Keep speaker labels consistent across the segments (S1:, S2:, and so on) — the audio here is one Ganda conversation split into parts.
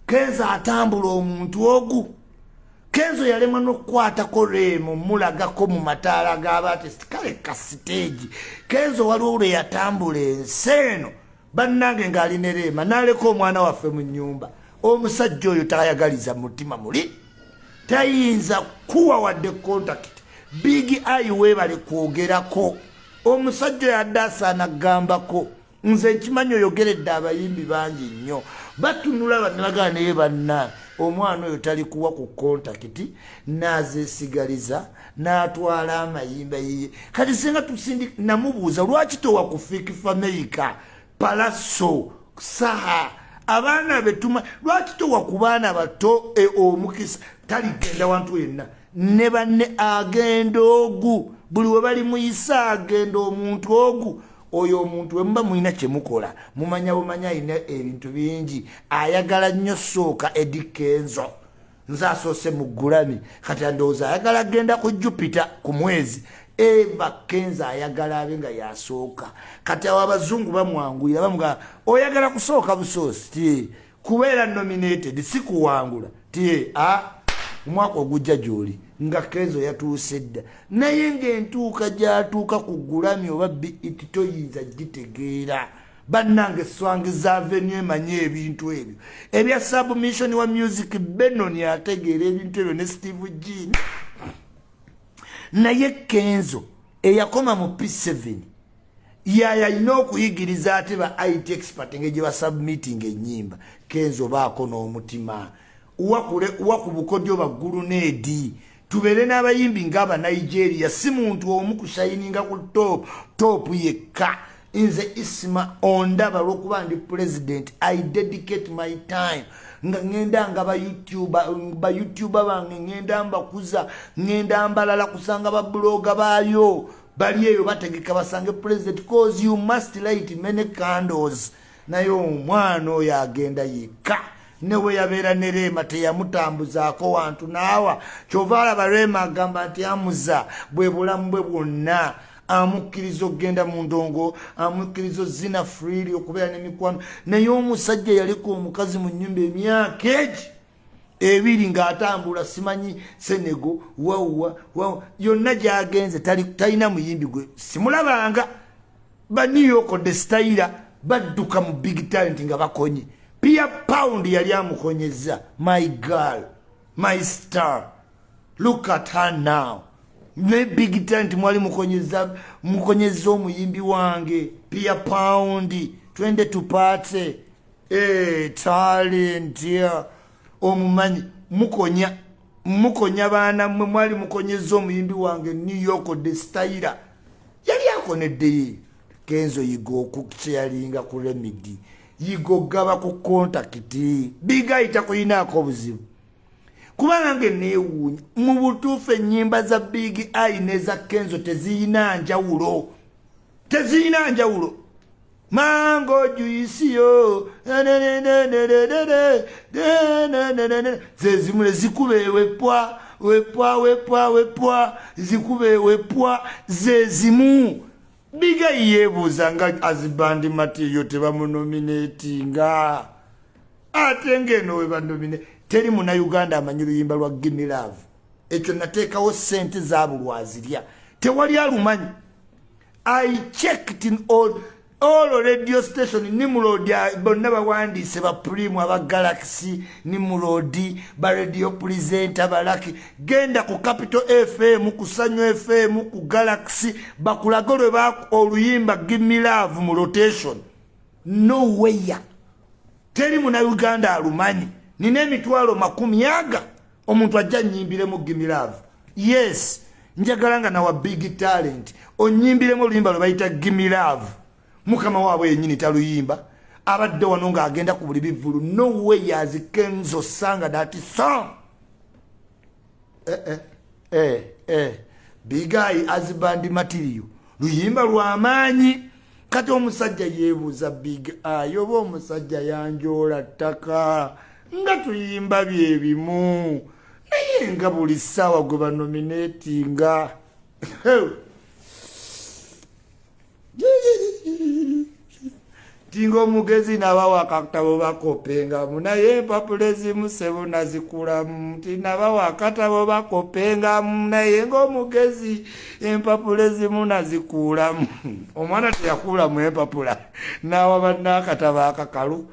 S1: Kenzo atambula omuntu ogu. Kenzo yalemwa n'okukwatako Rema mulagako mu mataala g'abaartist kale ka stage. Kenzo waliwo lwe yatambula ensi eno bannange ng'ali ne Rema n'aleka omwana waffe mu nnyumba. Omusajja oyo tayagaliza mutima muli, tayinza kuwa wadde contact. Big Eye weebale kwogerako. Omusajja oyo adde asaana kugambako. Nze nkimanyi oyogeredde abayimbi bangi nnyo batunula ne bagamba naye banna omwana oyo tali kuwa ku contact, n'azeesigaliza n'atwala amayimba yiye. Kati singa tusindi namubuuza lwaki towa ku Fik Fameica, Pallaso, Saha, abaana betuma lwaki towa ku baana bato omukisa? Taligenda wantu yenna ne banne agenda ogu buli we bali muyisa agenda omuntu ogu. Oyo omuntu we muba mulina kye mukola mumanya bumanya alina ebintu bingi, ayagala nnyo sooka Eddy Kenzo. Nze asoose mu Grammy, kati ndowooza ayagala agenda ku Jupiter ku mwezi. Eva Kenzo ayagala abe nga yasooka. Kati awo abazungu bamwanguyira bamugamba oyagala kusooka busoosi ti kubeera nominated si kuwangula ti a omwaka ogujja gy'oli nga Kenzo yatuuse dda. Naye ng'entuuka gy'atuuka ku Grammy oba BET toyinza gitegeera. Bannange Swangz Avenue emanye ebintu ebyo ebya submission wa music. Benon ategeera ebintu ebyo ne Steve Jean. Naye Kenzo eyakoma mu P7 yayalina okuyigiriza ate ba IT expert engeri gye basubmitting ennyimba. Kenzo baako n'omutima wa ku bukodyo baguluneedi tubeere n'abayimbi ng'aba Nigeria, si muntu omu kushininga ku top top yekka. Nze Isma ondaba lwokuba ndi president, I dedicate my time nga ŋŋenda nga ba YouTuber bange, ŋŋenda mbakuza, ŋŋenda mbalala kusanga ba blogger baayo bali eyo bategeka basange president, cause you must light many candles. Naye omwana oyo agenda yekka. Ne we yabeera ne Rema teyamutambuzaako wantu naawa. Kyova alaba Rema agamba nti amuza bwe bulamu bwe bwonna, amukkiriza okugenda mu ndongo, amukkiriza ozina freely, okubeera n'emikwano. Naye omusajja yaleka omukazi mu nnyumba emyaka egi 2 ng'atambula simanyi Senegal wawa wawa yonna gy'agenze talina muyimbi gwe simulabanga. Ba New York de Styler badduka mu Big Talent nga bakonye. Pia Pound yali amukonyeza, my girl, my star, look at her now. Ne Big Talent mwali mukonyeza, mukonyeza omuyimbi wange Pia Pound, twende tupate. Talent ya omumanyi mukonya mukonya baana mmwe mwali mukonyeza omuyimbi wange New York de Styler yali akoneddeyo. Kenzo yiga okukyalinga ku Remedy, yiga ogaba ku contact. Big Eye takuyinaako obuzibu kubanga nge neewuunya mu butuufu ennyimba za Big Eye n'eza Kenzo teziyina njawulo, teziyina njawulo. Mango juice yo zezimu nezikuba ewepwa wepwa wepwa wepwa zikuba ewepwa zezimu. Big Eye yeebuuza nga husband material tebamunominatinga ate ng'eno we banomine teri Munnayuganda amanyi luyimba lwa Gimme Love. Ekyo nateekawo ssente zaabulwazirya, tewali alumanyi. I checked in all radio station. Nimrod bonna bawandiise ba Primu aba Galaxy, Nimrod ba radio presenter balaki. Genda ku Capital FM, ku Sanyu FM, ku Galaxy bakulage lwe oluyimba Gimme Love mu rotation. Nowhere, teri Munauganda alumanyi. Nina emitwalo makumi aga omuntu ajja nyimbiremu Gimme Love. Yes, njagala nga nawa Big Talent onyimbiremu oluyimba lwe bayita Gimme Love. Mukama waabwe yennyini taluyimba, abadde wano ng'agenda ku buli bivulu. No way as Kenzo sanga that song. Eh, eh, eh, eh. Big Eye husband material luyimba lw'amaanyi. Kati omusajja yeebuuza Big Eye oba omusajja yanjoola ttaka nga tuyimba byebimu, naye nga buli ssaawa gwe banominatinga. Tinga omugezi nabawa akatabo bakopengamu, naye empapula ezimu sebo nazikulamu. Nti nabawa akatabo bakopengamu, naye ng'omugezi empapula ezimu nazikuulamu. Omwana teyakuulamu empapula, n'awa banna akatabo akakalu.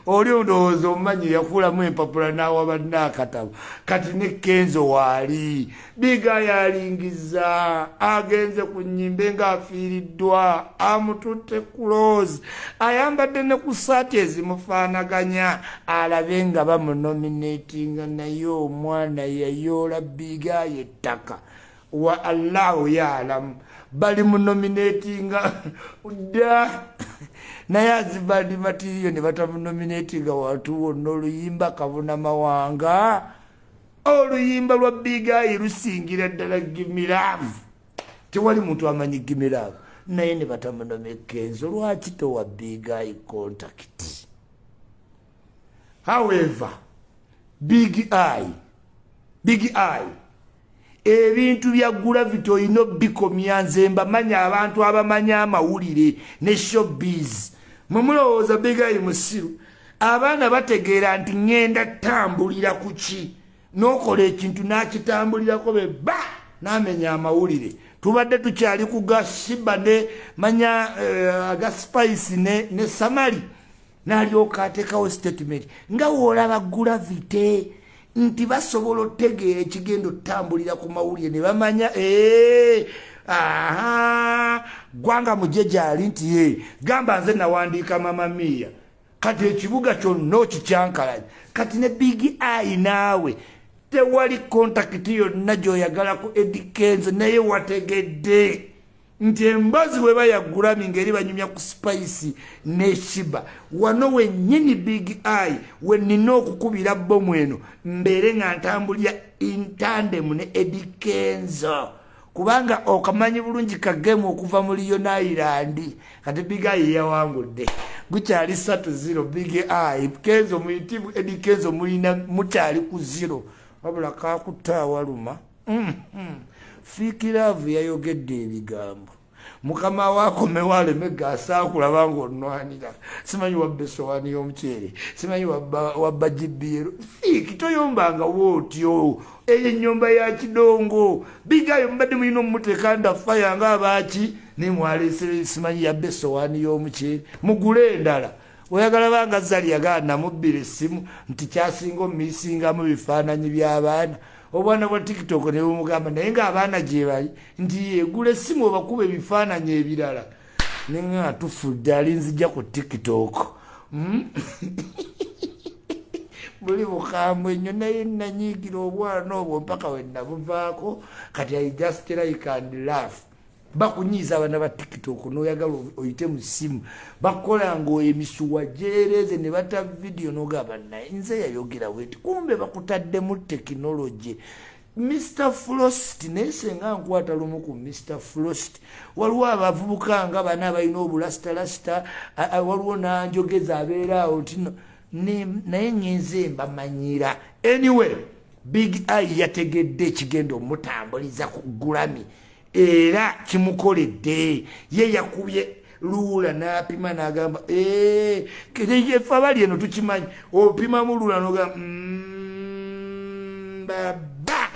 S1: Oli ndowooza omumanyi yakuulamu empapula n'awa banna akatabo. Kati ne Kenzo waali Big Eye alingiza, agenze ku nnyimbe ng'afiiriddwa, amututte close, ayambadde ne ku saati ezimufaanaganya, alabe nga bamunominatinga. Naye omwana yayoola Big Eye ettaka wa Allahu yaalamu, bali munominatinga dda, naye azibandi matiriyo ne batamunominatinga. Wantu wonna oluyimba kabuna mawanga, oluyimba lwa Big Eye lusingira ddala Gimme Love. Tewali muntu amanyi Gimme Love, naye ne batamunome. Kenzo, lwaki towa Big Eye contact? However, Big Eye, Big Eye, ebintu bya Gravity olina obikomya. Nze mbamanya, abantu abamanya amawulire ne showbiz, mwe mulowooza Big Eye musiru. Abaana bategeera nti ŋŋenda tambulira ku ki, n'okola ekintu n'akitambulirako be ba n'amenya amawulire. Tubadde tukyali ku ga Sheebah ne manya aga Spice ne Samali, n'alyoka ateekawo statement nga woolaba Gravity nti basobola otegeera ekigenda otambulira ku mawulire ne bamanya. Aha, gwanga mujje gyali nti ye gamba nze nawandiika Mama Mia, kati ekibuga kyonna okikyankalanya. Kati ne Big Eye, naawe tewali contact yonna gy'oyagala ku Eddy Kenzo, naye wategedde nti embazi bweba ya Grammy ngeri banyumya ku Spice ne Sheebah, wano wennyini Big Eye wenina okukubira bomu eno, mbeere nga ntambulira in tandem ne Eddy Kenzo, kubanga okamanyi bulungi kagemu okuva mu Leone Island. Kati Big Eye yawangudde, gukyali 3-0. Big Eye, Kenzo muyitibu, Eddy Kenzo mulina mukyali ku 0, wabula kakutta awaluma. Fik Love yayogedde ebigambo, mukama wakomewo aleme gasaakulaba ngaonwanira, simanyi wabba esowaani y'omuceere, simanyi wabba gibiero. Fik, toyombanga wootyo, eyo ennyumba ya kidongo. Big Eye mubadde mulina omumuteeka ndafaya nga abaaki, naye mwaleese simanyi yabba esowaani y'omuceere. Mugule endala. Oyagala banga Zali yagala namubbira essimu nti kyasinga omumisingamu bifaananyi by'abaana, obwana bwa TikTok, ne bumugamba naye ng'abaana gye bali nti yegula essimu obakuba ebifaananyi ebirala, nenga tufudde alinzija ku TikTok. Buli bukambwe nnyo, naye nanyiigira obwana obwo mpaka we nabuvaako. Kati I just like and laugh. Bakunyiiza abaana ba TikTok, noyagala oyite mu ssimu, bakola nga emisuwa gyereze ne bata vidiyo, nogamba naye nze yayogera bweti, kumbe bakutaddemu tekinologi. Mr Frost, naye senga nkwata lumu ku Mr Frost, waliwo abavubuka nga bana balina obulasitalasta, waliwo nanjogeza abeera awo nti naye ngenze mbamanyira. Anyway, Big Eye yategedde ekigenda omutambuliza ku Grammy era kimukoledde. Ye yakubye luula n'apima n'agamba efe abali eno tukimanyi, opimamu luula nogamba baba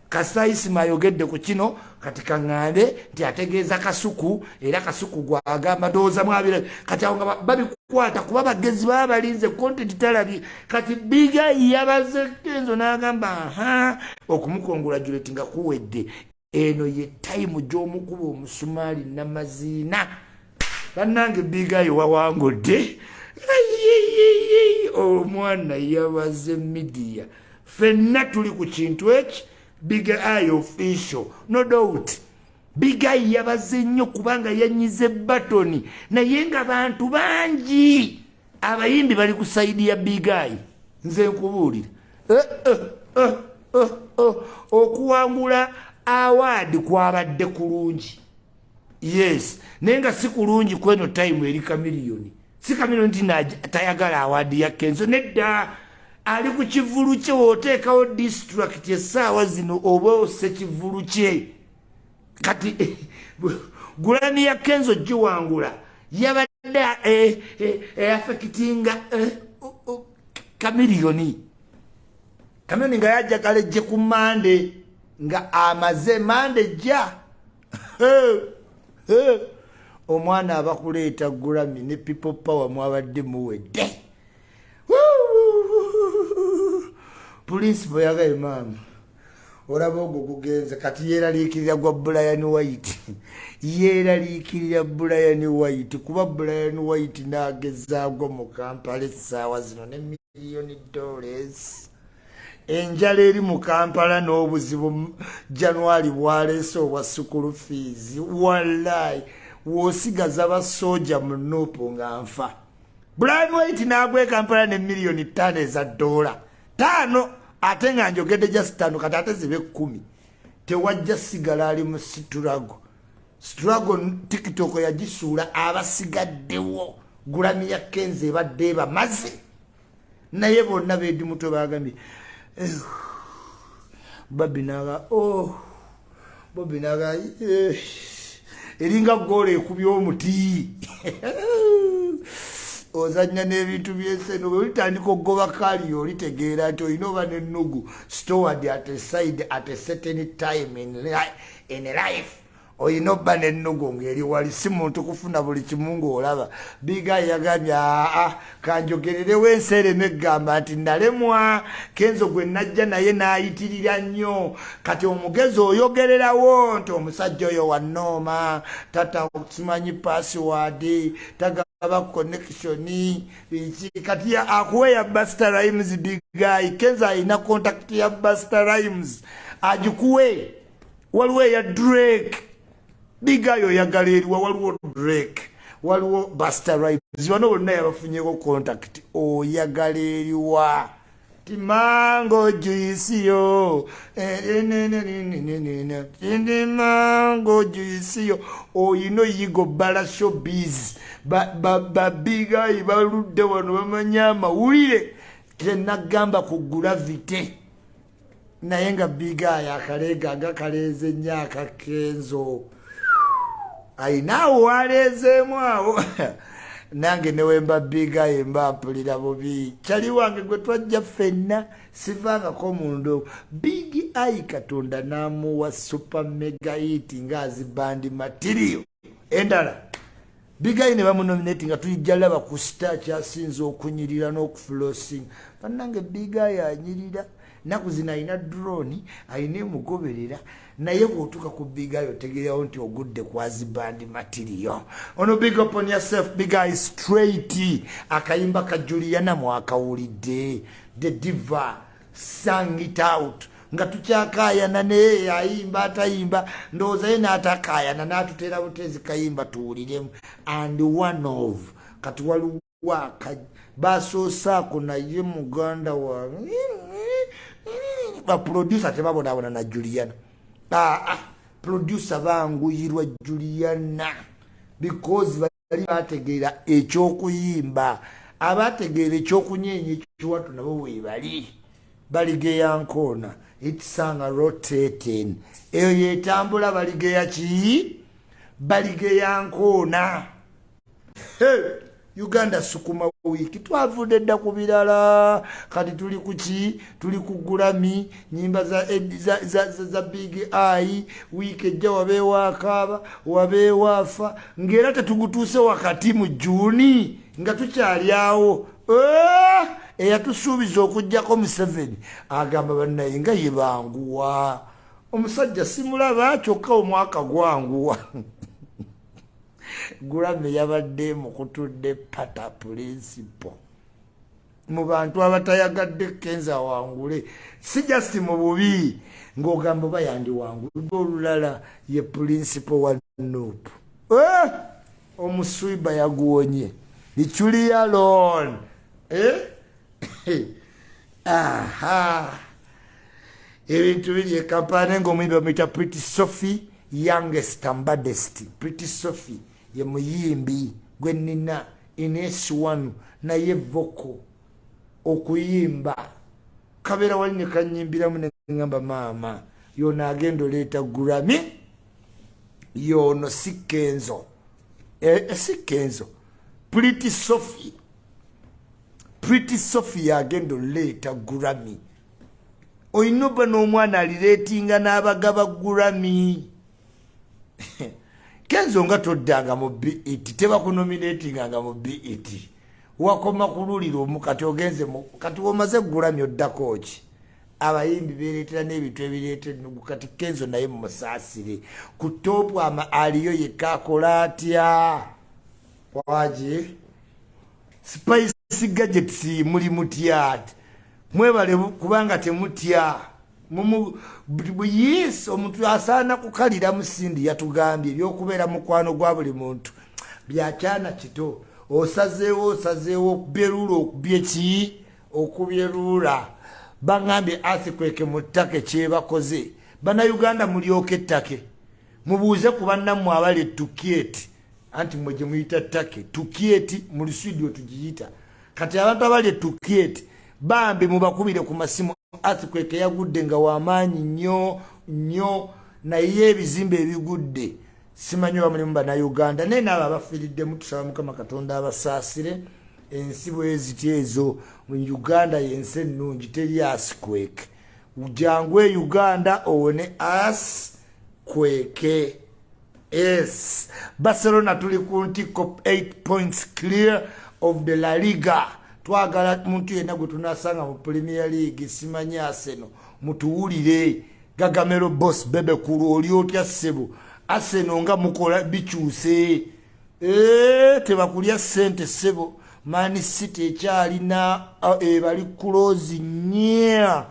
S1: Kasaisima ayogedde ku kino. Kati kaŋŋambe nti ategeeza Kasuku, era Kasuku gwagamba ndowooza mwabira. Kati awo nga babikwata kuba bagezi baba balinze content talabye. Kati Big Eye yabaze Kenzo n'agamba aha okumukongratulate nga kuwedde. Eno ye time gy'omukuba omusumaali namaziina. Bannange, Big Eye wawangudde, omwana yabaze media, ffenna tuli ku kintu eki. Big Eye official, no doubt. Big Eye yabaze nnyo kubanga yanyize batoni, naye nga bantu bangi abayimbi bali ku side ya Big Eye. Nze nkubuulira, okuwangula award kwabadde kulungi, yes, naye nga si kulungi kweno time eri Chameleone. Si Chameleone nti tayagala award ya Kenzo, nedda, ali ku kivulu kye. Wooteekawo distract essaawa zino oba ose kivulu kye. Kati Grammy ya Kenzo giwangula yabadde Yabadde affectinga Chameleone. Chameleone nga yajja kalejje ku Mande, nga amaze Mande jja. Omwana abakuleeta Grammy ne People Power mwabadde muwedde. Principal yagaye, maama, olaba ogwo gugenze. Kati yeeraliikirira gwa Brian White, yeeraliikirira Brian White, kuba Brian White n'agezaagwo mu Kampala essaawa zino ne $1 million. Enjala eri mu Kampala n'obuzibu January bwaleese obwa school fees, wallayi w'osigaza basooja mu NUP nga nfa. Brian White n'agwa e Kampala ne 5 miliyoni eza dola, 5, ate nga njogedde just 5, kati ate zibe 10. Tewajja sigala ali mu struggle, struggle. TikTok yagisuula, abasigaddewo Grammy ya Kenzo ebadde ebamaze, naye bonna bedi mutwe bagambye eh, babi naga, oh, bobi naga eh, eringa goola ekubya omuti. Ozanya n'ebintu byenseno, bwe olitandika okugoba kaliyo, olitegeera nti olina oba n'ennugu stored at a side at a certain time in life. Olina obba n'ennugu ng'eri wali, si muntu kufuna buli kimu ng'olaba. Big Eye yagambye, aa, kanjogererewo ensi ereme eggamba nti nalemwa Kenzo gwe najja naye n'ayitirira nnyo. Kati omugezi oyogererawo nti omusajja oyo wannooma, tata simanyi password, tagaba connection biki. Kati akuwe ya Busta Rhymes. Big Eye, Kenzo alina contact ya Busta Rhymes, agikuwe. Waliwo eya Drake. Big Eye oyagala eriwa? Waliwo Drake, waliwo Busta Rhymes, bano bonna yabafunyeko contact. Oyagala eriwa? Ti mango juice yo, ti mango juice yo, oyina oyiga obbala showbiz. Ba Big Eye baludde wano, bamanyi amawulire. Tenagamba ku Gravity, naye nga Big Eye akaleega nga kaleeze nnyo akakenzo, ayina awo waleezeemu awo. Nange newemba Big Eye mba mpulira bubi. Kyali wange gwe twajja ffenna, sivangako mundo. Big Eye Katonda n'amuwa super mega hit ng'azibandi material endala. Big Eye ne bamunominate nga tulijja laba ku star kyasinza okunyirira n'okuflosing. Bannange, Big Eye anyirira naku zino, alina drone, alina emugoberera, naye bw'otuuka ku Big Eye otegeerawo nti ogudde ku husband material. Ono, big up on yourself, Big Eye. Straight akayimba ka Juliana mwakawulidde, the diva sang it out nga tukyakayana, naye ayimba atayimba, ndowooza ye n'atakayana n'atuteera butezi kayimba tuwuliremu. And one of kati waliwo basoosaako naye muganda wange, baproducer tebabonaabona na Juliana. Aa, producer banguyirwa Juliana because bali bategeera ekyokuyimba, abategeera ekyokunyeenya ekiwato nabo webali baligeya nkoona itsanga rotating, eyo yetambula. Baligeya ki? Baligeya nkoona. Uganda sukuma wiiki twavudde dda ku birala, kati tuli kuki? Tuli ku Grammy, nyimba za Big Eye. Wiiki ejja wabeewo akaaba, wabeewo afa, ng'era tetugutuuse wakati mu June nga tukyali awo. Eh, eyatusuubiza okugjako Museveni agamba bannaye nga ye banguwa omusajja simulaba, kyokka omwaka gwanguwa. Grammy yabadde mukutudde pata principal mu bantu abatayagadde Kenzo awangule, si just mu bubi ng'ogamba oba yandiwangudde olulala, ye principal wa NUP. Eh! Omuswiba yaguwonye lichulialon, eh? Aha, ebintu biri ekampala ngaomuyimbi bamuyita Pretty Sophie, youngest and baddest. Pretty Sophie ye muyimbi gwe nnina in S1, naye vocal okuyimba kabeera wali ne kanyimbiramu neŋŋamba maama yono agenda oleeta Grammy, yono si Kenzo. E, si Kenzo. Pretty Sophie, Pretty Sophie yagenda oleeta Grammy. Olina oba n'omwana alireetinga n'abagaba Grammy. Kenzo, nga toddanga mu BET, tebakunominatinganga mu BET, wakoma kululira omu. Kati ogenze, kati womaze Grammy, oddako ki? Abayimbi bereetera n'ebintu ebireeta ennugu. Kati Kenzo naye mumusaasire ku top ama aliyo yekka, akola atya? Wagi Spice Gadgets, muli mutya? Mwebale kubanga temutya. Yes, omuntu asaana kukalira musindi. Yatugambye ebyokubeera mukwano gwa buli muntu byakyana kito. Osazeewo, osazeewo okubyeruula, okubye ki, okubyeruula. Baŋambye earthquake mu ttake kyebakoze. Bannayuganda, mulyoka ettake, mubuuze ku bannammwe abali Tukieti, anti mwe gye muyita ttake, Tukieti mu Luswidi tugiyita. Kati abantu abali Etukieti, bambi mubakubire ku masimu. Earthquake yagudde nga wamaanyi nnyo nnyo, naye ebizimbe ebigudde simanyi oba mulimu Bannayuganda, naye naabo abafiiriddemu tusaba Mukama Katonda abasaasire. Ensi bweziti ezo mu Uganda, yensi ennungi, teri earthquake. Jangu e Uganda owone earthquake. Yes, Barcelona tuli ku ntikko, 8 points clear of the La Liga. Twagala muntu yenna gwe tunasanga mu Premier League, simanyi Arsenal, mutuwulire. Gagamero Boss Bebe Kulu, oli otya ssebo? Arsenal nga mukola bikyuse. Tebakulya ssente ssebo. Man City ekyalina ebali close nnyo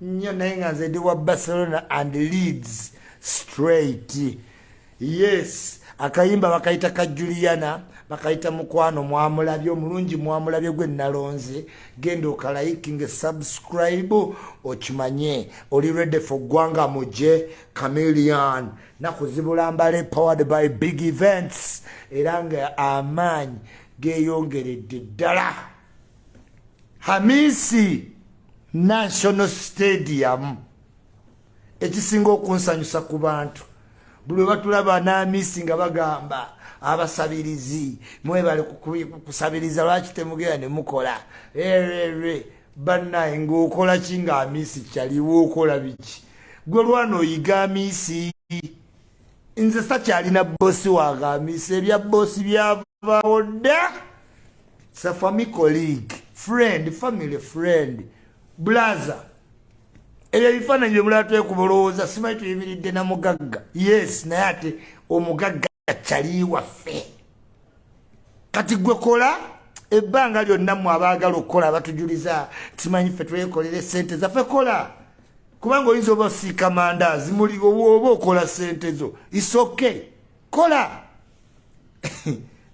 S1: nnyo, naye nga nze ndi wa Barcelona and Leeds straight. Yes, akayimba bakayita ka Juliana, bakayita Mukwano. Mwamulabye omulungi, mwamulabye gwe nalonze. Genda okalikinge, subscribe, okimanye oli ready for Gwanga Muje Chameleon. Nakuzibula mbale, powered by Big Events, era nga amaanyi geyongeredde ddala. Hamisi National Stadium, ekisinga okunsanyusa ku bantu, buli we batulaba n'Amisi nga bagamba, "Abasabirizi mwebale kusabiriza, lwaki temugenda ne mukola?" Erere bannaye, ng'okola ki nga Amisi kyaliwo? Okola biki gwe? Lwana oyiga Amisi. Nze sakyalina boss wange Amisi, ebya boss byavaawo dda. Safami colleague, friend, family friend, blaza. Ebyo ebifaananyi byemulala twekuba, olowooza simanyi tuyimiridde na mugagga. Yes, naye ate omugagga kyali waffe. Kati gwe kola ebbanga lyonna. Mmwe abaagala okukola, abatujuliza simanyi ffe twekolera esente zaffe, kola, kubanga oyinza oba osiika mandaazi muli oba okola sente zo. Is okay, kola.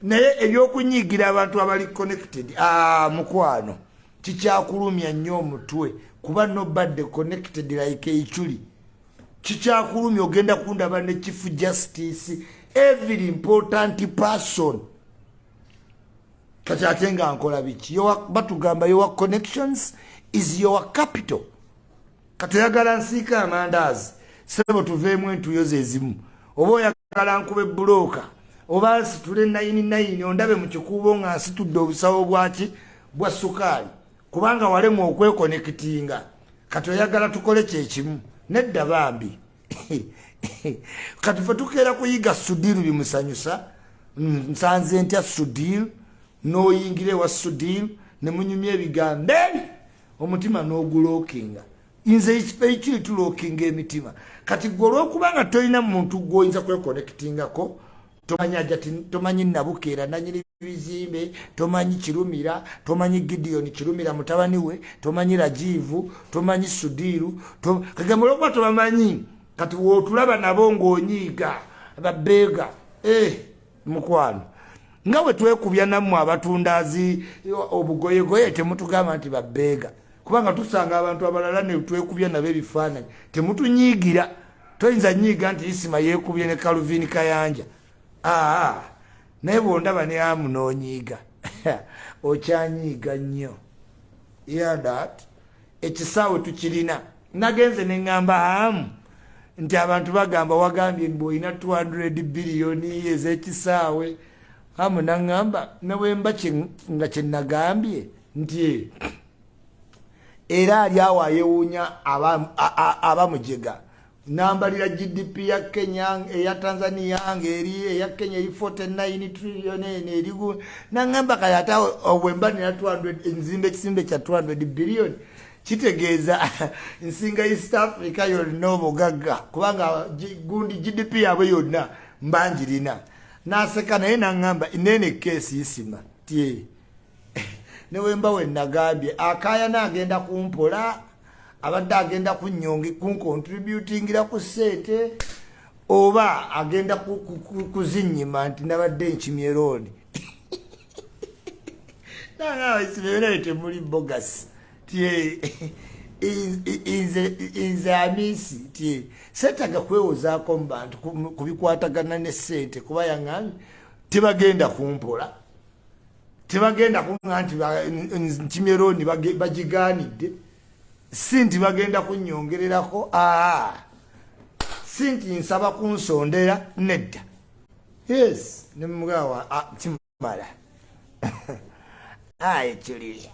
S1: Naye ebyokunyiigira abantu abali connected, ah, mukwano, kikyakulumya nnyo omutwe, kuba nobadde connected like ekyuli kikyakulumya. Ogenda kundaba ne Chief Justice, every important person. Kati ate nga nkola biki? Batugamba your connections is your capital. Kati oyagala nsiika amandaazi, sebo, tuveemu entuyo zezimu, oba oyagala nkuba ebbulooka, oba nsitule nine nine, ondabe mu kikuubo nga nsitudde obusawo bwaki, bwa sukaali, kubanga walemu okwekonekitinga. Kati oyagala tukole kyekimu? Nedda bambi. Kati fe tukeera kuyiga Sudiru bimusanyusa. Nsanze ntya Sudiru? N'oyingira ewa Sudiru ne munyumya ebigambo ebi, omutima n'ogulokinga. Nze ekiri tulokinga emitima. Kati gwe olwokubanga tolina muntu gwoyinza kwekonekitingako, tomanyi ajati, tomanyi Nabukeera nanyini bizimbe, tomanyi Kirumira, tomanyi Gideon Kirumira mutabani we, tomanyi Rajivu, tomanyi Sudiru, kagamba olwokuba tobamanyi, kati wootulaba nabo ng'onyiiga babeega. Mukwano, nga bwe twekubya nammwe abatundazi obugoyegoye, temutugamba nti babeega, kubanga tusanga abantu abalala ne twekubya nabo ebifaananyi, temutunyiigira. Toyinza nyiiga nti Isima yeekubye ne Calvin Kayanja. Aa, naye bwondaba ne amu n'onyiiga, okyanyiiga nnyo. Yeah, that ekisaawe tukirina. Nagenze neŋŋamba amu nti abantu bagamba wagambye mbu olina 200 biliyoni ez'ekisaawe. Hamu naŋŋamba newemba nga kyenagambye nti era ali awo ayewuunya abamujega. Nambalira GDP ya Kenya, eya Tanzania ngeri eya Kenya eri 49 trillion eno erigu. Naŋŋamba kale ate bwemba nina 200, nzimba ekizimbe kya 200 billion, kitegeeza nsinga East Africa yonna obugagga, kubanga gundi GDP yaabwe yonna mbanjirina. Naseka naye naŋŋamba nene keesi isima ti newemba we nagambye akayana agenda kumpola, abadde agenda kunyonge kuncontributingira ku ssente oba agenda kuzinnyima nti nabadde nkimye looni. Nangamba temuli bogus ti nze Amisi ti seetaga kwewozaako mu bantu kubikwatagana ne ssente, kuba yaŋŋambye tebagenda kumpola, tebagenda kuŋŋa nti nkimye looni bagigaanidde, si nti bagenda kunnyongererako, si nti nsaba kunsondera nedda. Yes, ne mugawa kimala. Aye kiri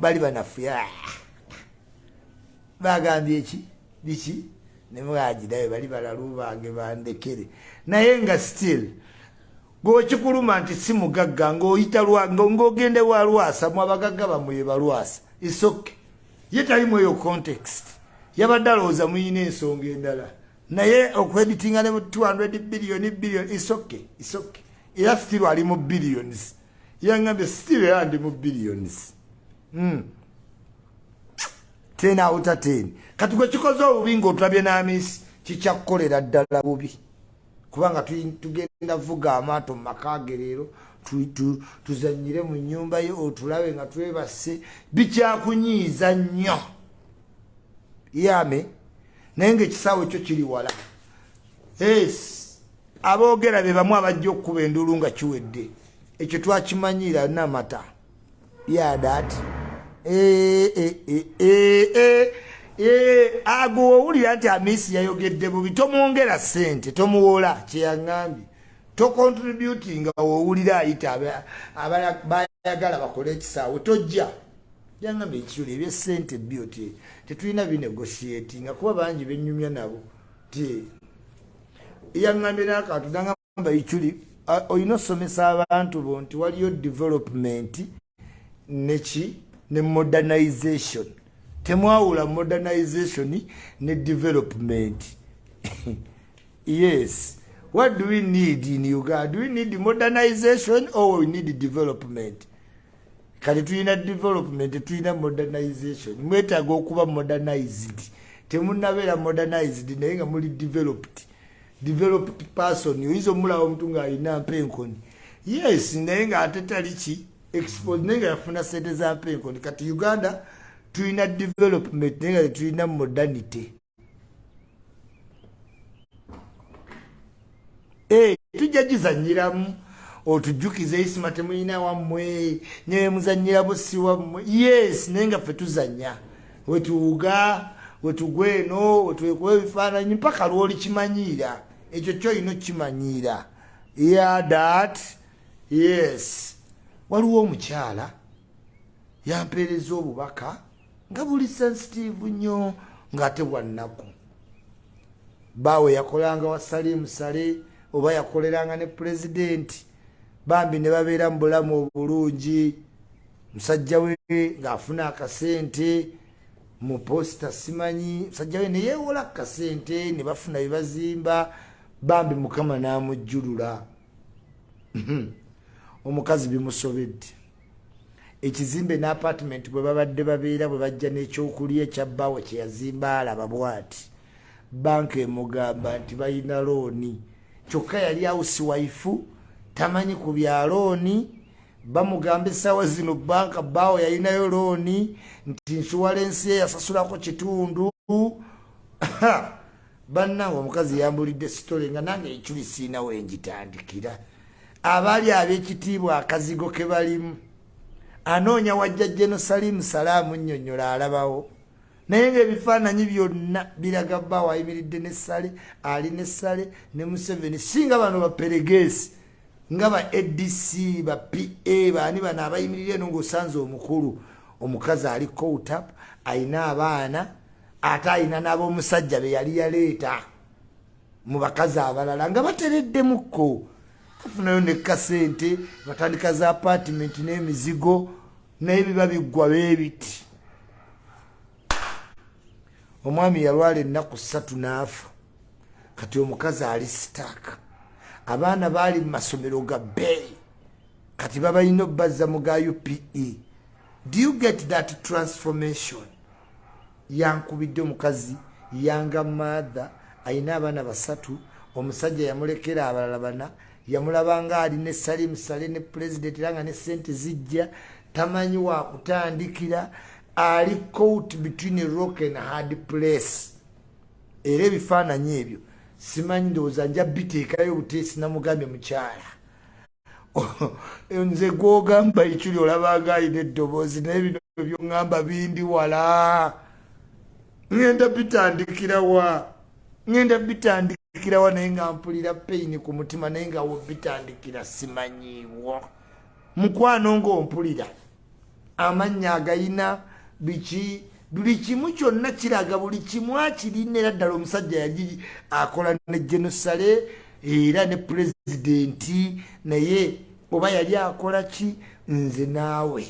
S1: bali banafuya bagambye eki biki ne mugagirayo bali balalu bange bandekere. Naye nga still gwekikuluma nti si mugagga ng'oyita ng'ogende wa Lwasa, mu abagagga bammwe balwasa. It's okay, ye talimu eyo context, yabadde alowooza muyina ensonga endala, naye okweditinga ne mu 200 billion billion, it's okay, it's okay. Era still ali mu billions, yaŋŋambye still era ndi mu billions. 10 out of 10. Kati gwe kikoze obubi ng'otulabye n'Amisi, kikyakukolera ddala bubi, kubanga tugenda vuga amaato mu maka ge leero, tuzanyire mu nnyumba ye, otulabe nga twebase, bikyakunyiiza nnyo yame. Naye ng'ekisaawe kyo kiri wala. Yes, aboogera be bamu abajja okukuba enduulu nga kiwedde. Ekyo twakimanyira namata yadat ago owulira nti Amisi yayogedde bubi, tomwongera ssente, tomuwola kyeyaŋŋambye, tocontributinga. Woowulira ayita bayagala bakole ekisaawe, tojja. Yaŋŋambye ekituli ebyessente byo tetulina binegotiatinga, kuba bangi benyumya nabo. Ti yaŋŋambye n'akantu nagamba Ichuli olina osomesa abantu bo nti waliyo development neki ne modernization, temwawula modernization ne development. Yes, what do we need in Uganda? Do we need modernization or we need development? Kati tulina development, tulina modernization. Mwetaaga okuba modernized, temunabeera modernized naye nga muli developed. Developed person oyinza omulaba omuntu ng'alina mpenkoni, yes, naye ng'ate tali ki expose, naye nga yafuna sente za mpenkoni. Kati Uganda tulina development naye nga tetulina modernity. Tujja gizanyiramu otujjukize Isima temulina wammwe nyewe muzanyira si wammwe. Yes, naye nga ffe tuzanya wetuwuga wetugwa eno wetwekuba ebifaananyi mpaka lwoli kimanyiira ekyo kyolina okimanyiira. Yeah, that yes. Waliwo omukyala yampeereza obubaka nga buli sensitive nnyo ng'ate bwannaku. Baawe yakolanga wa Salim Saleh oba yakoleranga ne pulezidenti, bambi ne babeera mu bulamu obulungi, musajja we ng'afuna akasente mu posita simanyi, musajja we ne yeewola akasente ne bafuna bye bazimba, bambi Mukama n'amujjulula. Omukazi bimusobedde, ekizimbe n'apartment bwe babadde babeera, bwe bajja n'ekyokulya ekya bbaawe kye yazimba alaba bw'ati, banka emugamba nti balina looni, kyokka yali housewife tamanyi ku bya looni. Bamugamba essaawa zino banka bbaawe yalinayo looni nti insurance ye yasasulako kitundu. Bannange omukazi yambulidde story nga nange ekyuli siina wengitandikira. Abaali ab'ekitiibwa akazigo ke balimu, anoonya wajja Jeno Salim Salaamu nnyonnyola alabawo. Naye ng'ebifaananyi byonna biraga bbaawe ayimiridde ne Sale, ali ne Sale ne Museveni. Singa bano baperegeesi nga ba ADC, ba PA, baani bano abayimirira eno, ng'osanze omukulu omukazi ali caught up, ayina abaana, ate ayina n'ab'omusajja be yali yaleeta mu bakazi abalala nga batereddemukko, afunayo ne kasente, batandika za apartment n'emizigo, naye biba biggwa beebiti. Omwami yalwala ennaku 3 n'afa. Kati omukazi ali stuck, abaana baali mu masomero ga bbeeyi, kati babalina obbazza mu ga UPE. Do you get that transformation? Yankubidde omukazi, younger mother, ayina abaana 3, omusajja yamulekera abalala 4, yamulabanga ali ne Salim Saleh ne president, era nga ne sente zijja, tamanyi wakutandikira, ali caught between a rock and a hard place. Era ebifaananyi ebyo simanyi, ndowooza nja biteekayo buteesi. Namugambye, mukyala, nze gwogamba ekiri olabanga ayina eddoboozi, naye bino byoŋŋamba bindi wala, ŋŋenda bitandikirawa? Ŋŋenda bitandikirawa? Naye nga mpulira pain ku mutima, naye nga wo bitandikira simanyiiwo. Mukwano, ng'ompulira, amannya agayina biki, buli kimu kyonna kiraga buli kimu akirina. Era ddala omusajja yali akola ne genosale era ne pulezidenti, naye oba yali akola ki nze naawe,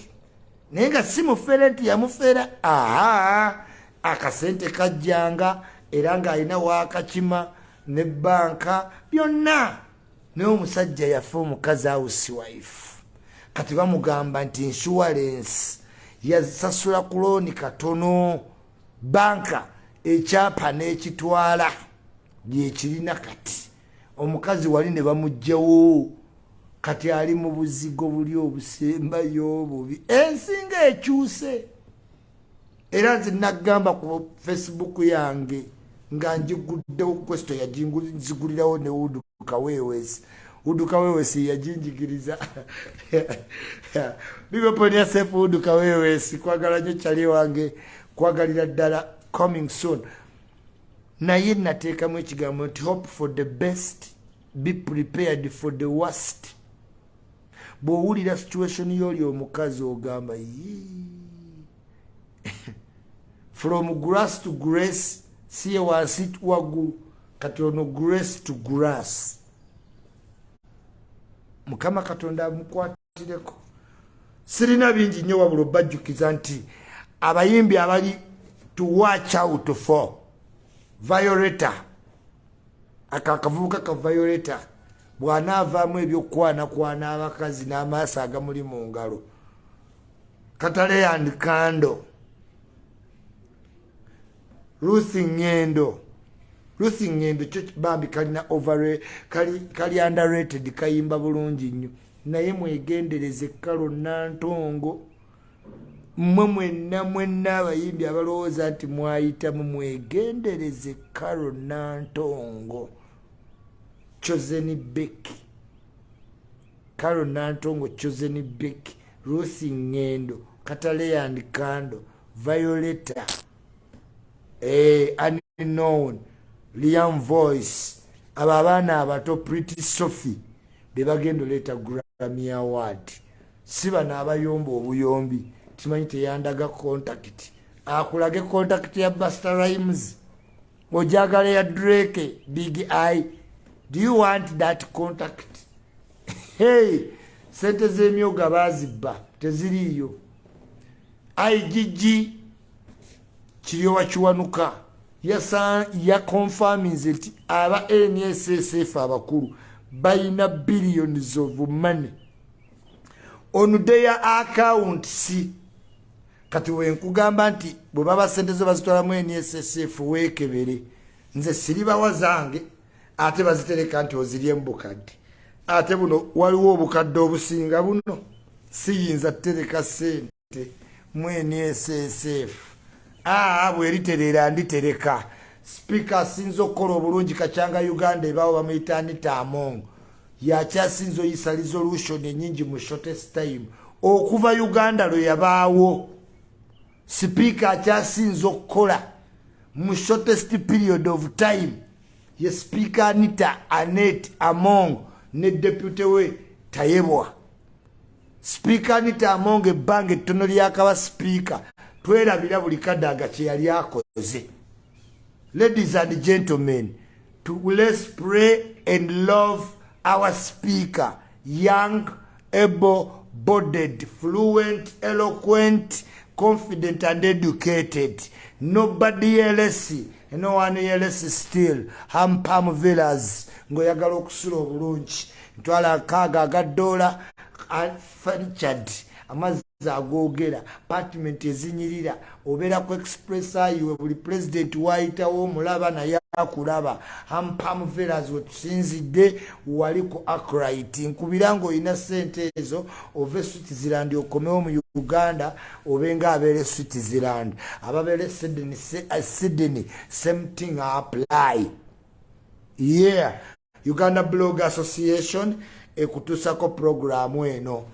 S1: naye nga si mufere nti yamufera. Aha, akasente kajjanga era ng'alina waakakima ne banka byonna, naye omusajja yafa, omukazi housewife. Kati bamugamba nti insurance yasasula ku loan katono, banka ekyapa n'ekitwala lyekirina. Kati omukazi wali ne bamugjawo, kati ali mu buzigo buli obusembayo obubi. Ensinga ekyuse. Era nze nagamba ku Facebook yange nga njiguddewo, kwesto yaginzigulirawo ne Wudu Kawewesi. Wudu Kawewesi yajinjigiriza. Big up on yourself, Wudu Kawewesi, kwagala nnyo kyali wange, kwagalira ddala. Coming soon. Naye nateekamu ekigambo nti hope for the best, be prepared for the worst. Bw'owulira situation y'oli omukazi ogamba, from grass to grace, si ye wansi waggulu, kati ono grace to grass. Mukama Katonda amukwatireko. Sirina bingi nnyo, wabula obajjukiza nti abayimbi abali to watch out for: Violeta, aka akavubuka ka Violeta, bw'anaavaamu ebyokwanakwana abakazi n'amaaso agamuli mu ngalo, Katale and Kando, Ruth Ngendo. Ruth Ngendo kyo bambi kalina over, kali underrated, kayimba bulungi nnyo, naye mwegendereze Kalo Nantongo. Mmwe mwenna mwenna abayimbi abalowooza nti mwayitamu, mwegendereze Kalo Nantongo, Chosen Becky. Kalo Nantongo, Chosen Becky, Ruth Ngendo, Katale and Kando, Violeta, Unknown, Liam Voice, abo abaana abato, Pretty Sophie, be bagenda oleeta Grammy Award, si bano abayomba obuyombi. Kimanyi teyandaga contact, akulage contact ya Busta Rhymes, ojagala ya Drake, Big Eye. Do you want that contact? Hey, sente z'emyoga bazibba, teziriiyo. IGG Kiryowa Kiwanuka yaconfirminze nti aba NSSF abakulu balina billions of money on their accounts. Kati wenkugamba nti bwe baba sente zo bazitwalamu NSSF, weekebere. Nze siribawa zange, ate bazitereka nti ozirye mu bukadde, ate buno waliwo obukadde obusinga buno. Siyinza tutereka sente mu NSSF. Aa, bweritereera nditereka. Sipiika asinza okukola obulungi kacyanga Uganda ebaawo bamuyita Anita Among, yakyasinza oyisa resolution enyingi mu shortest time okuva Uganda lwe yabaawo. Sipiika akyasinza okukola mu shortest period of time ye Sipiika Anita Anet Among ne deputy we Tayebwa. Sipiika Anita Among ebbanga ettono lyakaba sipiika, twerabira buli Kadaaga kye yali akoze. Ladies and gentlemen, let's pray and love our speaker, young, able bodied, fluent, eloquent, confident and educated. Nobody else, no one else. Still Hampam Villas, ng'oyagala okusula obulungi, ntwala 60 ga dola, furnitured, amazzi agoogera, apartment ezinyirira, obeera ku express highway, buli president waayitawo omulaba naye akulaba. Hampam Villas wetusinzidde wali ku Akright. Nkubira ngaolina sente ezo, ove Switzerland okomewo mu Uganda, obenga abeera Switzerland, ababeera Sydney, Sydney, same thing apply. Yeah, Uganda Blog Association ekutuusako programu eno,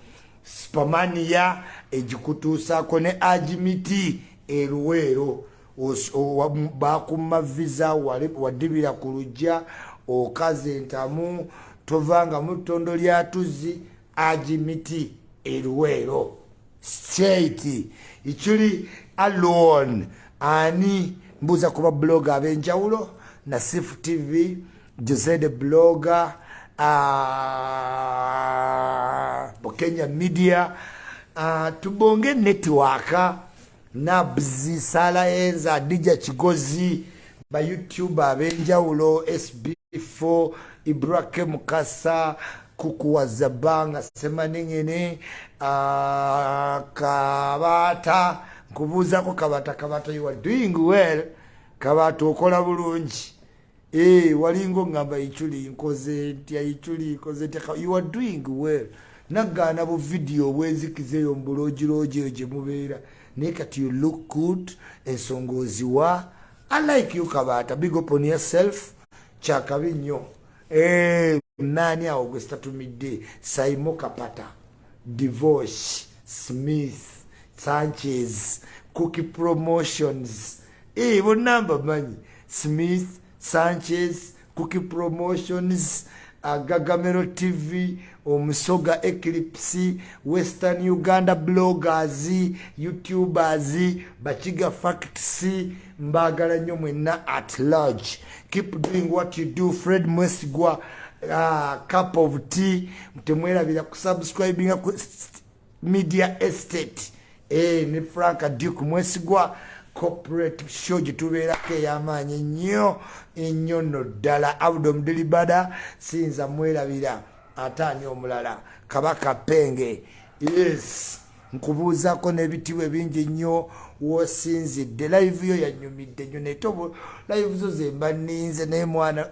S1: Spamania egikutuusako ne Agimiti eruweero. Bakuma visa, wadibira ku lujja, okaza entamu, tovanga mu ttondo lya tuzzi. Agimiti eruweero straight ikiri alone. Ani mbuuza kuba blog ab'enjawulo, Nasif TV, Jose the Blogger, Bukenya Media, Tubonge Network, Nabzi Sala, Enza Dija Kigozi, ba YouTube ab'enjawulo, SB4, Ibrake Mukasa, Kuku wa Zabanga, Semaningene, Kabata, nkubuuzako Kabata. Kabata, you are doing well. Kabata, okola bulungi. Walinga oŋŋamba, "Ichuli, nkoze ntya? Ichuli, nkoze ntya?" You are doing well. Nagaana bu vidiyo obwenzikiza eyo mubulogirogi eyo gye mubeera, naye kati you look good, ensonga oziwa. I like you, Kabaata. Big up on yourself. Kyakabi nnyo. Naani awo gwe sitatumidde? Saimo Kapata, Divosh Smith, Sanchez, Cookie Promotions. Bonna mbamanyi. Smith, Sanchez, Cookie Promotions, Gagamero TV, Omusoga Eclipse, Western Uganda Bloggers, YouTubers, Bakiga Facts, mbagala nnyo mwenna at large. Keep doing what you do. Fred Mwesigwa, cup of tea. Temwerabira kusubscribinga ku Media Estate, ne Frank Duke Mwesigwa corporate show gyetubeerako ey'amaanyi ennyo ennyo nno ddala. Abdom Delibada siyinza mwerabira. Ate ani omulala? Kabaka Penge, yes, nkubuuzaako n'ebitiibwa ebingi ennyo wosinzidde. Live yo yanyumidde nnyo, naye live zo zemba nninze, naye mwana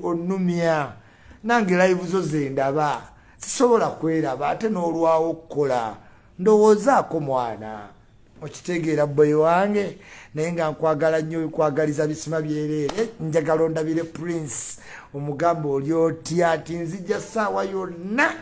S1: onnumya. Nange live zo zendaba sisobola kweraba, ate n'olwawo okukola ndowoozaako mwana, okitegeera, boyi wange. Naye nga nkwagala nnyo, nkwagaliza bisima byereere. Njagala ondabire Prince, omugamba oli otya, ati nzija ssaawa yonna,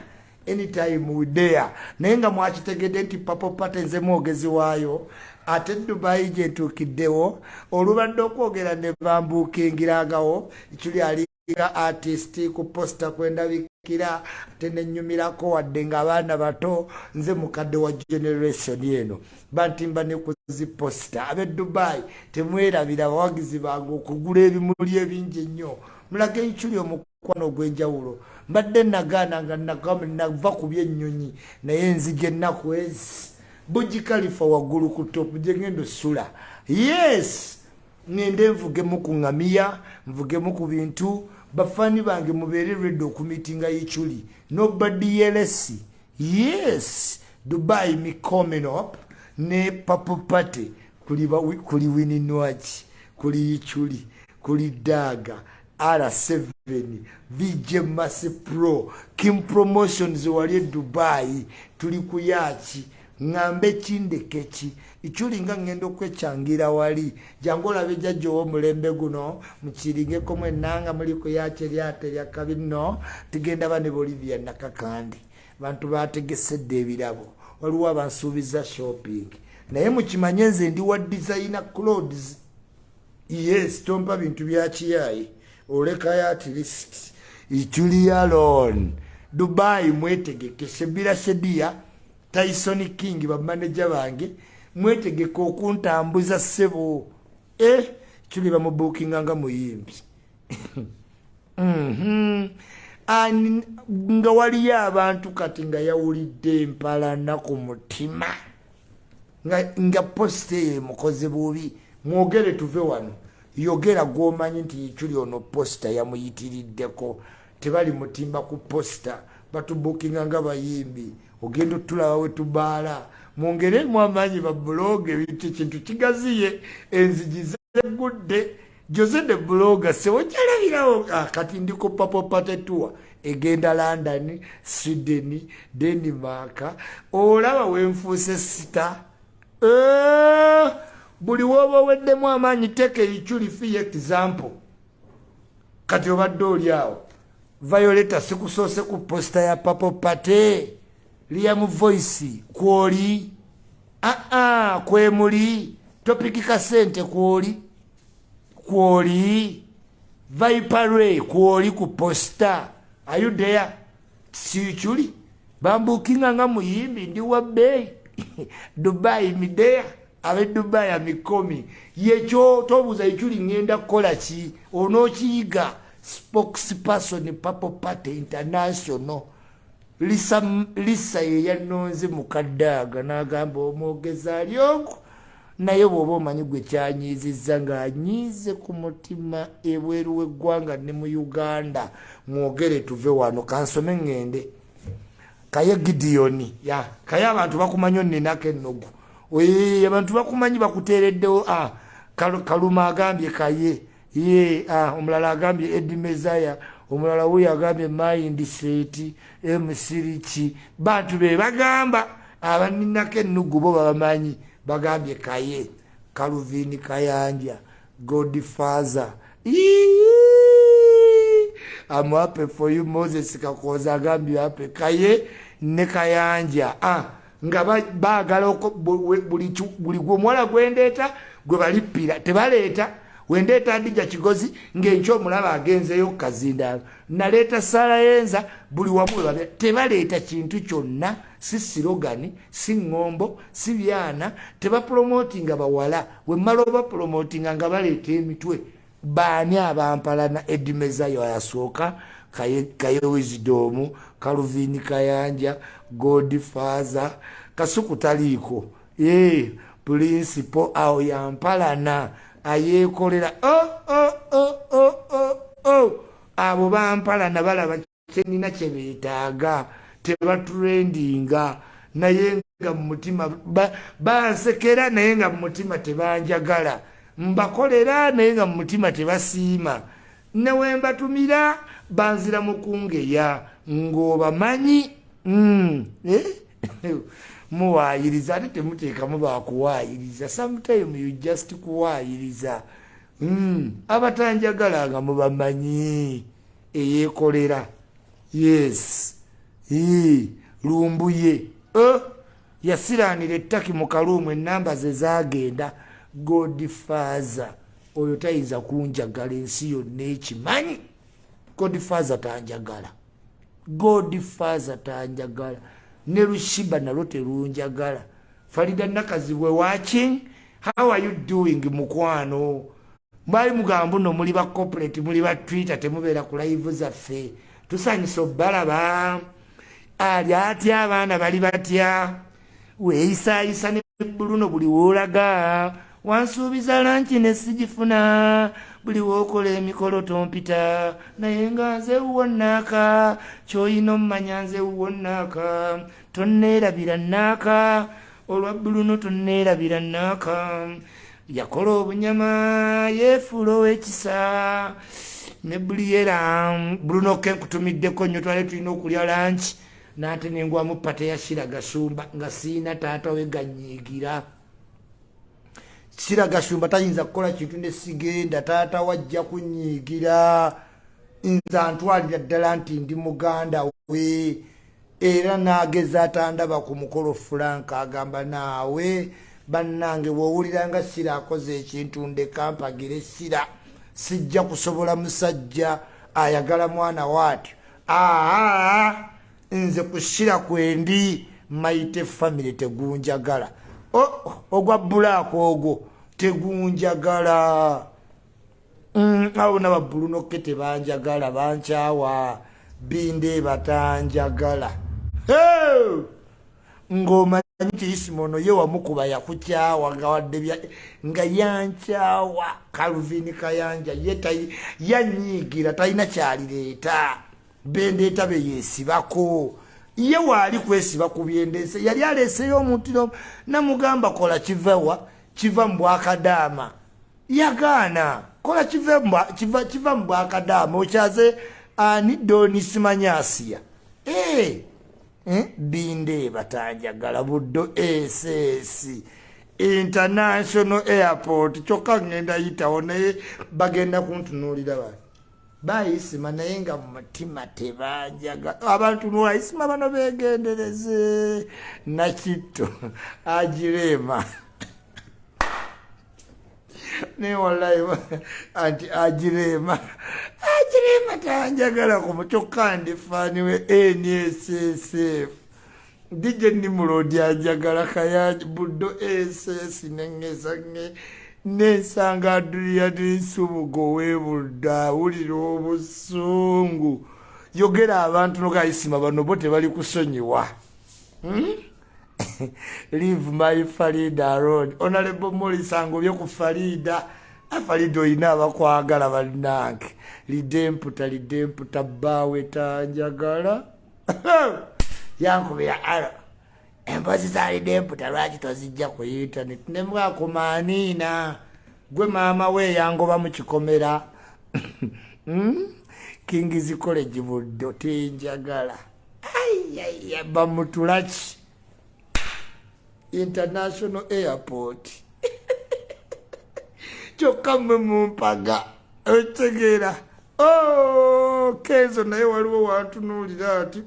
S1: anytime we there. Naye nga mwakitegedde nti Papo Pate nze mwogezi waayo, ate Dubayi gyetuukiddewo olubadde okwogera ne bambuukingiragawo ekiri alinga artist ku poster kwendabikira, ate nenyumirako wadde ng'abaana bato. Nze mukadde wa generation eno, bantimba ne kuzi poster. Ab'e Dubai temwerabira, abawagizi bange, okugula ebimuli ebingi ennyo, mulage ekiri omukwano ogw'enjawulo. Mbadde nagaana nga nava ku byennyonyi, naye nzija ennaku ezi Burj Khalifa waggulu ku top gye ngenda osula. Yes, ngende nvugemu ku ŋŋamiya, nvugemu ku bintu. Bafaani bange, mubeere ready okumitinga Ichuli. Nobody else. Yes, Dubai me coming up ne Papo Party. Kuli Wininwaki, kuli Ichuli, kuli Daga R7, VJ Mass Pro, Kim Promotions wali e Dubai. Tuli ku yacht. Ŋŋambe kindeke ki, Ichuli, nga ŋŋenda okwekyangira wali. Jangu olabe jjajja ow'omulembe guno, mukiringeko mwenna nga muli ku yacht, eryato eryakabi nno. Tugenda ba ne Bolivia Nakakandi. Bantu bategesedde ebirabo, waliwo abansuubiza shopping. Naye mukimanye nze ndi wa designer clothes. Yes, tompa bintu bya kiyayi, olekayo at least Ichuli alone. Dubai mwetegeke, Shebira Shedia, Tyson King, bamaneja bange mwetegeke okuntambuza ssebo. Ichuli bamubukinga nga muyimbi. Nga waliyo abantu kati nga yawulidde empalana ku mutima, nga poster eyo emukoze bubi. Mwogere tuve wano. Yogera gw'omanyi nti Ichuli ono poster yamuyitiriddeko. Tebali mutimba ku poster, batubukinga nga bayimbi. Ogenda otulaba we tubaala. Mwongeremu amaanyi ba blogger, ebintu ekintu kigaziye, enzigi zeggudde. Jose the blogger sebo kyalabirawo. Kati ndi ku Purple Party tour egenda London, Sweden, Denmark. Olaba wenfuuse star. Buli woba oweddemu amaanyi, teeka Ichuli for example. Kati obadde oli awo, Violeta sikusoose ku poster ya Purple Party. Liam Voice kwoli, aa kwemuli Topiki Kasente kwoli, kwoli Viper kwoli ku poster. Are you there? Si Ichuli bambukinga nga muyimbi, ndi wa bbeeyi. Dubai midea, abe Dubai amikomi yekyo. Tobuuza Ichuli ngenda kukola ki, onookiyiga. Spokesperson Purple Party International. Lisa, Lisa ye yanonze mukadde aga n'agamba omwogezi ali ogwo. Naye bw'oba omanyi gwe kyanyiizizza ng'anyiize ku mutima ebweru w'eggwanga ne mu Uganda, mwogere tuve wano. Kansome ŋŋende. Kaye Gidiyoni ya kaye, abantu bakumanyi onninako ennugu. Abantu bakumanyi, bakuteereddewo. Kaluma agambye kaye ye. Omulala agambye Edi Mezaya, omulala wuyo agambye mindset emusiriki. Bantu be bagamba abaninako ennugu bo babamanyi. Bagambye kaye Calvin Kayanja, Godfather. I'm happy for you. Moses Kakoza agambye happy kaye ne Kayanja. Nga baagala buli gwe omuwala gwendeeta gwe balippira tebaleeta. Wendeeta Adija Kigozi ng'enkya omulaba agenzeyo kukazindaalo. Naleeta Salayenza, buli wamu webabira tebaleeta kintu kyonna, si slogan, si ŋŋombo, si byana. Tebapromotinga bawala. Wemmala obapromotinga nga baleeta emitwe. Baani abampalana? Edimezayo ayasooka, Kaye, Kaye Wisdom, Calvin Kayanja, Godfather, Kasuku taliiko, Principal awo yampalana ayeekolera. Oh, oh, oh, oh, oh, oh. Abo bampalana balaba kyenina kyebeetaaga, tebatrendinga, naye nga mu mutima bansekera, naye nga mu mutima tebanjagala. Mbakolera, naye nga mu mutima tebasiima. Newembatumira banzira mukungeya ng'obamanyi. Eh? Muwaayiriza ate temuteekamu bakuwaayiriza. Sometime you just kuwaayiriza. Abatanjagala nga mubamanyi. Eyeekolera, yes. Lumbuye, oh, yasiraanira ettaki mu kaluumu, enamba ze zaagenda. Godfather oyo tayinza kunjagala, ensi yonna ekimanyi. Godfather tanjagala, Godfather tanjagala, ne Lushiba nalwo terunjagala. Farida Nakazibwe watching, how are you doing mukwano? Mwali mugamba nno muli ba corporate, muli ba Twitter, temubeera ku live zaffe. Tusanyusa obbalaba. Ali atya? Abaana bali batya? Weeyisaayisa ne Buluno buli woolaga. Wansuubiza lunch ne sigifuna. Buli wookola emikolo tompita, naye nga nze wuwo naaka. Ky'olina ommanya, nze wuwo naaka. Tonneerabira naaka olwa Buluno, tonneerabira naaka. Yakola obunyama, yeefuula ow'ekisa ne buliyera. Buluno ke nkutumiddeko nnyo. Twale tulina okulya lunch nate nengwamu party ya Shira Gashumba nga siina taata we ganyiigira. Shira Gashumba tayinza kukola kintu ne sigenda, taata wajja kunyiigira. Nze antwalira ddala nti ndi muganda we, era n'ageza atandaba ku mukolo. Frank agamba naawe Bannange, bw'owulira nga Sira akoze ekintu, ndeka mpagire Sira. Sijja kusobola musajja ayagala mwana waatyo. Aa, nze ku Sira kwendi. Maite family tegunjagala. Ogwa black ogwo tegunjagala. Awo nababulunoke tebanjagala, bankyawa. Binde batanjagala ng'omanyi nti Isima ono ye wamukuba yakukyawa, nga wadde nga yankyawa. Calvin Kayanja ye yanyiigira, talina kyalireeta. Bendeeta beyeesibako, ye waali kwesiba ku byendeese. Yali aleeseyo omuntu, namugamba, "Kola kivawa? Kiva mu bwakadaama." Yagaana. Kola kiva mu bwakadaama. Okyaze ani? Doni simanya Asiya. Eh, bindeeba tanjagala. Buddo ss International Airport, kyokka ngenda yitawo naye bagenda kuntunuulira bati bayisima, naye nga mumutima tebanjagala. Abantu nwaisima bano begendereze. Nakitto agirema naye wallahi anti agirema, agirema tanjagala kumu, kyokka ndi fan we NSSF. DJ Nimrod anjagala. Kayanja Buddo ss neŋŋeza nensanga Adrian Nsubugo webudde, awulira obusungu. Yogera abantu nogayisima bano bo tebali kusonyiwa. Leave my Farida alone. Honorable Morris angobye ku Farida. Farida olina abakwagala bannange. Lidemputa, lidemputa bbaawe tanjagala. Yankubira alo, "Emboozi za Lidemputa lwaki tozijja ku internet?" Nemwakumaaniina gwe maama we yangoba mu kikomera. Kings College Buddo tenjagala. Ayaya, bamutulaki International Airport, kyokka mmwe mumpaga okitegeera. Oh, Kenzo naye waliwo wantunuulira ati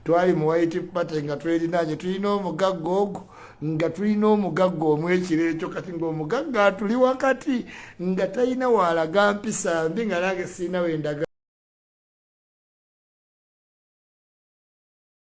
S1: twali mu white party nga twerinanye, tulina omugagga ogwo, nga tulina omugagga omwekiro ekyo. Kati ngaomugagga atuli wakati nga talina waalaga mpisa mbi, nga nange siina wendaga.